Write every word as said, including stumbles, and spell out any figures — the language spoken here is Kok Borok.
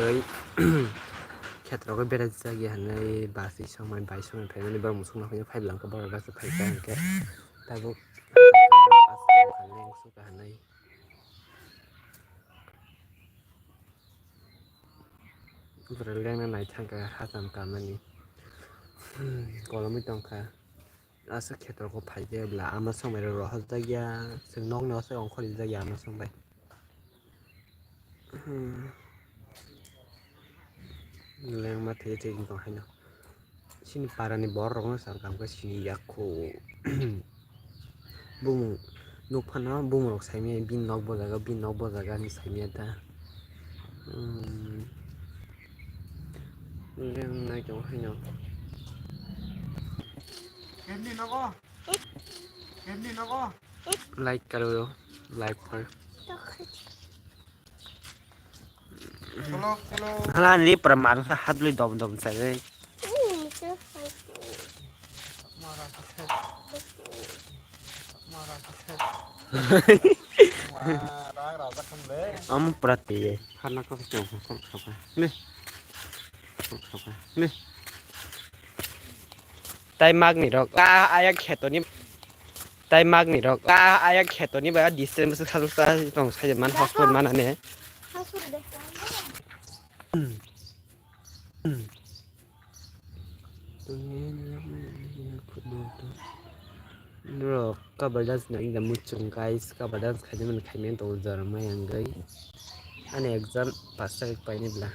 Oi, khetrok o berai jak ya hinwi bus ri songmani bai songmani phaimani borok muchungma phai phai bwlangkha borok bai phai kha hinkhe tabuk leng sukha hinwi borok lengna nai thangkha hacham kamani kolomwi tongkha. Aswk khetrok o phaikhe bwla ama songbai rok rohorjak ya, chwng nokni aswk ongkhorjak ya ama songbai. Hmm. Lengma thwi thwi wng tong haino. Chini parani borok rokno chwng tangkhe sini yakho. Bumung nuk phano bumung rok saimanya bini nok bo jaga bini nok bo jaga hinwi saimanya ta. Hmm. Leng nai tong haino. Like karo, like for. Hala ni pura manusa hat lui dom dom sai. Am pura tiye. Khana ko ko ko khapa. Le. Ko khapa. Le. Tai magni rok a aya khetoni tai magni rok a aya khetoni ba distance sa sa tong sai man hostel manane. Bro, kabadans na inda muchung guys, kabadans khaidi man khaimani tong jora mai ang gai. Ani exam pass tak paini bla.